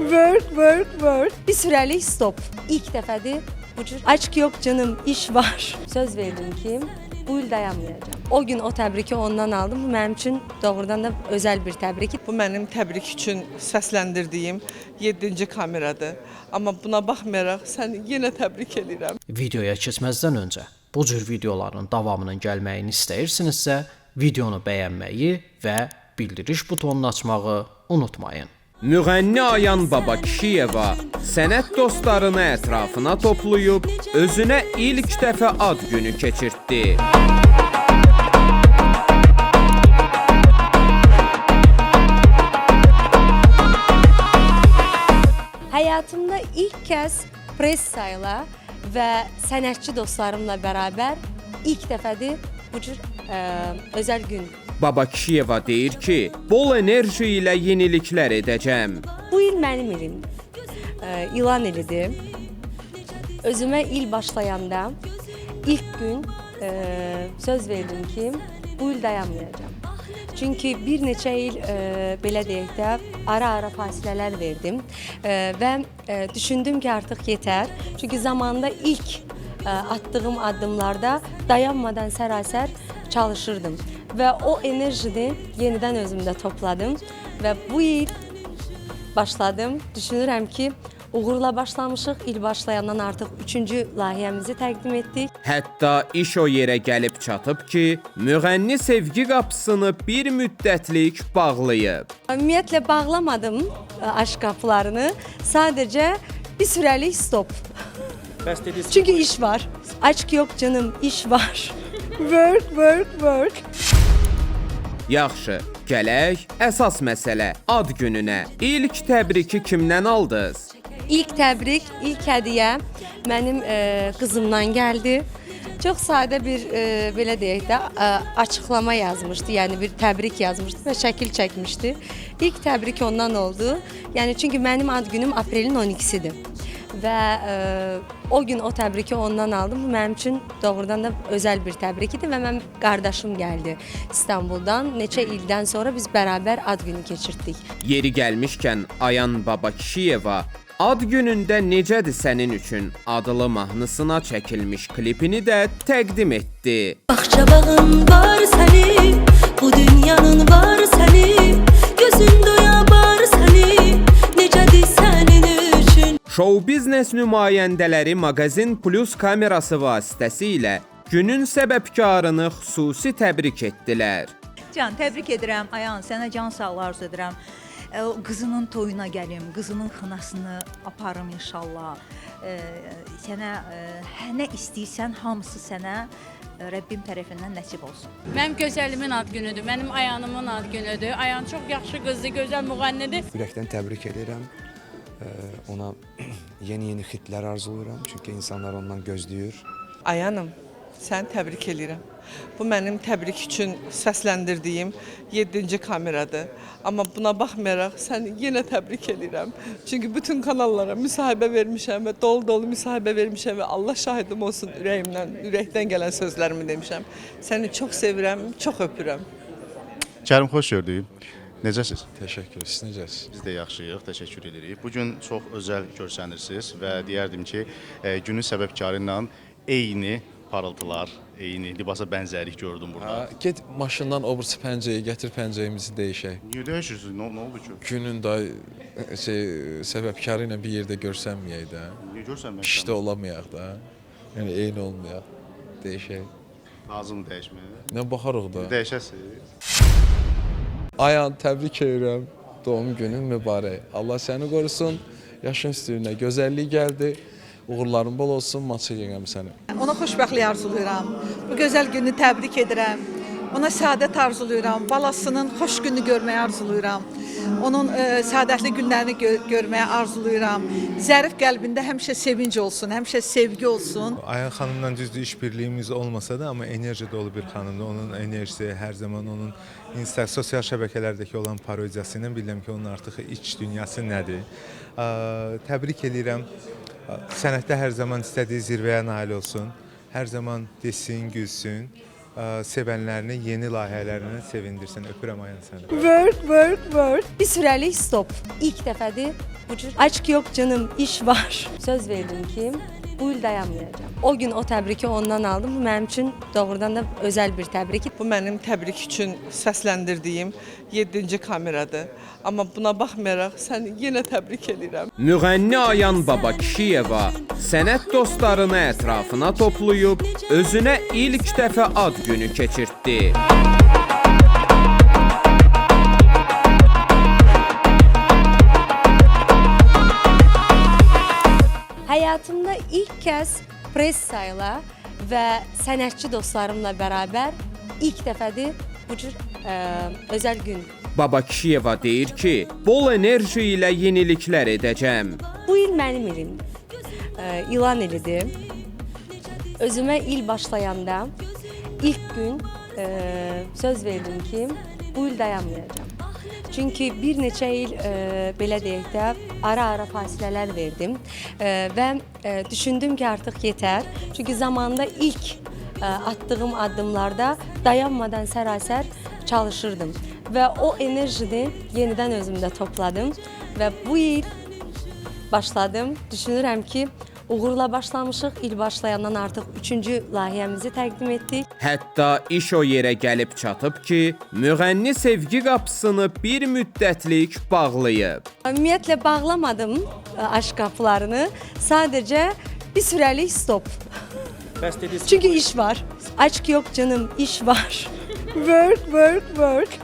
Work, work, work. Bir sürəlik stop. İlk dəfədir bu cür. Aşk yok canım, iş var. Söz verdim ki, bu il dayanmayacağım. O gün o təbriki ondan aldım. Bu mənim üçün doğrudan da özel bir təbrik. Bu mənim təbrik üçün səsləndirdiyim 7-ci kameradır. Amma buna baxmayaraq səni yenə təbrik edirəm. Videoya keçməzdən öncə bu cür videoların davamının gəlməyini istəyirsinizsə, videonu bəyənməyi və bildiriş butonunu açmağı unutmayın. Müğənni Ayan Babakişiyeva sənət dostlarını ətrafına toplayıb özünə ilk dəfə ad günü keçirtdi. Həyatımda ilk kəz pressayla və sənətçi dostlarımla bərabər ilk dəfədir bu cür özəl gün. Babakişiyeva deyir ki, bol enerji ilə yeniliklər edəcəm. Bu il mənim ilimdir. İlan ilidir. Özümə il başlayanda ilk gün söz verdim ki, bu il dayanmayacağım. Çünki bir neçə il belə deyək də ara-ara fasilələr verdim və düşündüm ki, artıq yetər. Çünki zamanında ilk attığım addımlarda dayanmadan sərasər çalışırdım və o enerjini yenidən özümdə topladım və bu il başladım. Düşünürəm ki, uğurla başlamışıq. İl başlayandan artıq 3-cü layihəmizi təqdim etdik. Hətta iş o yerə gəlib çatıb ki, müğənni sevgi qapısını bir müddətlik bağlayıb. Ümumiyyətlə bağlamadım aşk qapılarını. Sadəcə bir sürəlik stop. Bəs dediniz Çünki iş var. Aşk yok canım, iş var. Work, work, work. Yaxşı, gələk əsas məsələ ad gününə. İlk təbriki kimdən aldınız? İlk təbrik, ilk hədiyyə mənim qızımdan gəldi. Çox sadə bir belə deyək də açıqlama yazmışdı, yəni bir təbrik yazmışdı və şəkil çəkmişdi. İlk təbrik ondan oldu. Yəni çünki mənim ad günüm aprelin 12-sidir. Və o gün o təbriki ondan aldım. Bu mənim üçün doğrudan da özəl bir təbrik idi və mənim qardaşım gəldi İstanbuldan. Neçə ildən sonra biz bərabər ad günü keçirtdik. Yeri gəlmişkən Ayan Babakişiyeva ad günündə necədir sənin üçün adlı mahnısına çəkilmiş klipini də təqdim etdi. Bağça bağın var səni, bu dünyanın var səni, gözün doya bar səni, necədir sənin üçün? Şou biznes nümayəndələri Maqazin Plus kamerası vasitəsilə günün səbəbkarını xüsusi təbrik etdilər. Can, təbrik edirəm. Ayan, sənə can sağlığı arzu edirəm. O qızının toyuna gəlim, qızının xınasını aparım inşallah. Sənə nə istəyirsən, hamısı sənə Rəbbim tərəfindən nəsib olsun. Mənim gözəlimin ad günüdür, mənim Ayanımın ad günüdür. Ayan çox yaxşı qızdır, gözəl müğənnidir. Ürəkdən təbrik edirəm. Ona yeni-yeni hitlər arzulayıram. Çünki insanlar ondan gözləyir. Ayanım, səni təbrik edirəm. Bu mənim təbrik üçün səsləndirdiyim 7-ci kameradır. Amma buna baxmayaraq səni yenə təbrik edirəm. Çünki bütün kanallara müsahibə vermişəm və dolu-dolu müsahibə vermişəm və Allah şahidim olsun ürəyimdən, ürəkdən gələn sözlərimi demişəm. Səni çox sevirəm, çox öpürəm. Kərim, xoş gördük. Necəsiz? Təşəkkür. Siz necəsiniz? Biz də yaxşıyıq, təşəkkür edirik. Bu gün çox özəl görsənirsiniz və deyərdim ki, günün səbəbkarı ilə eyni parıltılar, eyni libasa bənzərlik gördüm burada. Ha, get maşından o birisi pəncəyi gətir, pəncəyimizi dəyişək. Niyə dəyişirsiniz? Nə oldu ki? Günün da şey səbəbkarı ilə bir yerdə görsənməyək də. Niyə görsənmək? Pişdə olamayaq da. Yəni eyni olmayaq. Dəyişək. Lazımdır dəyişməyə. Nə baxarıq da. Dəyişəsiniz. Ayan, təbrik edirəm. Doğum günün mübarək. Allah səni qorusun. Yaşın üstünə gözəllik gəldi. Uğurların bol olsun. Maça yeyəm səni. Ona xoşbəxtlik arzulayıram. Bu gözəl günü təbrik edirəm. Ona səadət arzulayıram. Balasının xoş gününü görməyi arzulayıram. Onun səadətli günlərini görməyi arzulayıram. Zərif qəlbində həmişə sevinc olsun, həmişə sevgi olsun. Ayan xanımla düzdür işbirliyimiz olmasa da, amma enerji dolu bir xanımdır. Onun enerjisi hər zaman onun Insta sosial şəbəkələrdəki olan parodiyası ilə bilirəm ki, onun artıq iç dünyası nədir. Təbrik edirəm. Sənətdə hər zaman istədiyi zirvəyə nail olsun. Hər zaman desin, gülsün. Sevənlərini yeni layihələrinə sevindirsin. Öpürəm Ayan səni. Work, work, work. Bir sürəlik stop. İlk dəfədir bu cür. Aşk yok canım, iş var. Söz verdim ki, bu il dayanmayacağım. O gün o təbriki ondan aldım. Bu mənim üçün doğrudan da özel bir təbrik. Bu mənim təbrik üçün səsləndirdiyim 7-ci kameradır. Amma buna baxmayaraq səni yenə təbrik edirəm. Müğənni Ayan Babakişiyeva sənət dostlarını ətrafına toplayıb özünə ilk dəfə ad günü keçirtdi. Hayatımda ilk kez pressayla və sənətçi dostlarımla beraber ilk dəfədir bu cür özel gün. Babakişiyeva deyir ki, bol enerji ilə yeniliklər edəcəm. Bu il mənim ilimdir. İlan ilidir. Özümə il başlayanda ilk gün söz verdim ki, bu il dayanmayacağım. Çünki bir neçə il belə deyək də ara-ara fasilələr verdim və düşündüm ki, artıq yetər. Çünki zamanında ilk attığım addımlarda dayanmadan sərasər çalışırdım və o enerjini yenidən özümdə topladım və bu il başladım. Düşünürəm ki, uğurla başlamışıq. İl başlayandan artıq 3-cü layihəmizi təqdim etdik. Hətta iş o yerə gəlib çatıb ki, müğənni sevgi qapısını bir müddətlik bağlayıb. Ümumiyyətlə bağlamadım aşk qapılarını. Sadəcə bir sürəlik stop. Bəs dediniz. Çünki iş var. Aşk yok canım, iş var. Work, work, work.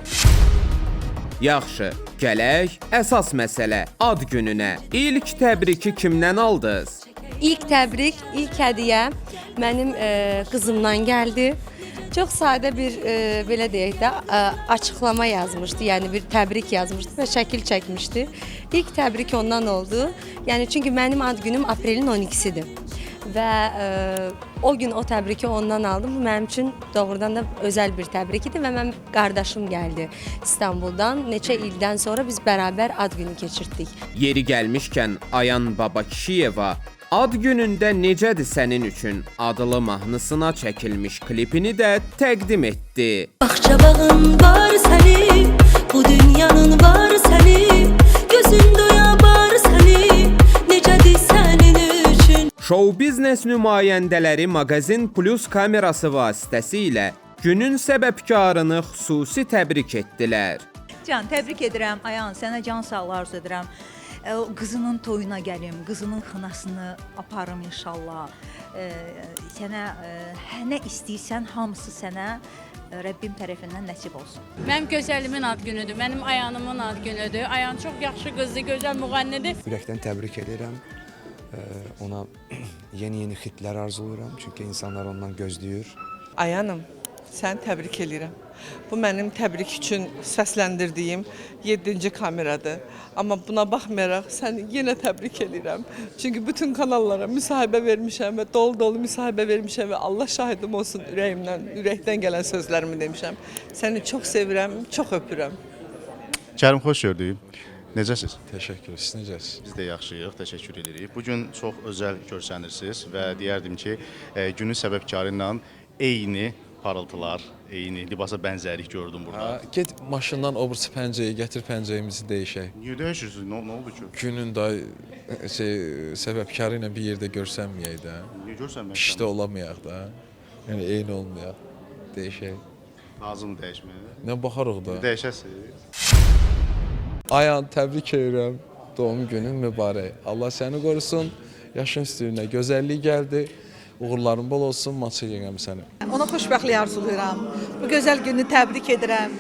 Yaxşı, gələk əsas məsələ ad gününə. İlk təbriki kimdən aldınız? İlk təbrik, ilk hədiyyə mənim qızımdan gəldi. Çox sadə bir, belə deyək də, açıqlama yazmışdı, yəni bir təbrik yazmışdı və şəkil çəkmişdi. İlk təbrik ondan oldu. Yəni çünki mənim ad günüm aprelin 12-sidir. Və o gün o təbriki ondan aldım. Bu mənim üçün doğrudan da özel bir təbrik idi və mənim qardaşım gəldi İstanbuldan. Neçə ildən sonra biz beraber ad günü keçirtdik. Yeri gəlmişkən Ayan Babakişiyeva ad günündə necədir sənin üçün adlı mahnısına çəkilmiş klipini də təqdim etdi. Bağça bağın var səni, bu dünyanın var səni, gözün doya bar səni, necədir sənin üçün? Şou biznes nümayəndələri Maqazin Plus kamerası vasitəsilə günün səbəbkarını xüsusi təbrik etdilər. Can, təbrik edirəm Ayan, sənə can sağlığı arzu edirəm. Qızının toyuna gəlim, qızının xınasını aparım inşallah. Sənə nə istəyirsən, hamısı sənə Rəbbim tərəfindən nəsib olsun. Mənim gözəlimin ad günüdür, mənim Ayanımın ad günüdür. Ayan çox yaxşı qızdır, gözəl müğənnidir. Ürəkdən təbrik edirəm. Ona yeni-yeni hitlər arzulayıram. Çünki insanlar ondan gözləyir. Ayanım, səni təbrik edirəm. Bu mənim təbrik üçün səsləndirdiyim 7-ci kameradır. Amma buna baxmayaraq səni yenə təbrik edirəm. Çünki bütün kanallara müsahibə vermişəm və dolu-dolu müsahibə vermişəm və Allah şahidim olsun ürəyimdən, ürəkdən gələn sözlərimi demişəm. Səni çox sevirəm, çox öpürəm. Kərim, xoş gördük. Necəsiz? Təşəkkür, siz necəsiz? Biz də yaxşıyıq, təşəkkür edirik. Bu gün çox özəl görsənirsiniz və deyərdim ki, günün səbəbkarı ilə eyni parıltılar, eyni libasa bənzərlik gördüm burada. Ha, get maşından o birisi pəncəyi gətir, pəncəyimizi dəyişək. Niyə dəyişirsiniz? Nə oldu ki? Günün da səbəbkarı ilə bir yerdə görsənməyək də. Niyə görsənməyək? İşdə olamayaq da. Yəni eyni olmayaq. Dəyişək. Lazımdır dəyişməyə. Nə baxarıq da. Dəyişəsiniz. Ayan, təbrik edirəm. Doğum günün mübarək. Allah səni qorusun. Yaşın üstünə gözəllik gəldi. Uğurların bol olsun. Maça yengəm səni. Ona xoşbəxtlik arzulayıram. Bu gözəl günü təbrik edirəm.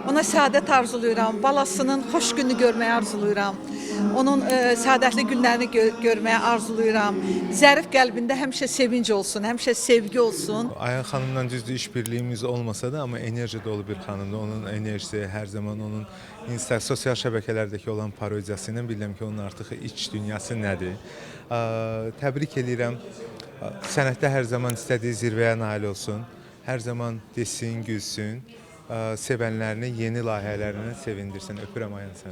Ona səadət arzulayıram. Balasının xoş gününü görməyi arzulayıram. Onun səadətli günlərini görməyi arzulayıram. Zərif qəlbində həmişə sevinc olsun, həmişə sevgi olsun. Ayan xanımla düzdür işbirliyimiz olmasa da, amma enerji dolu bir xanımdır. Onun enerjisi hər zaman onun Insta, sosial şəbəkələrdəki olan parodiyası ilə bilirəm ki, onun artıq iç dünyası nədir. Təbrik edirəm. Sənətdə hər zaman istədiyi zirvəyə nail olsun. Hər zaman desin, gülsün. Sevənlərini yeni layihələrinə sevindirsin. Öpürəm Ayan səni.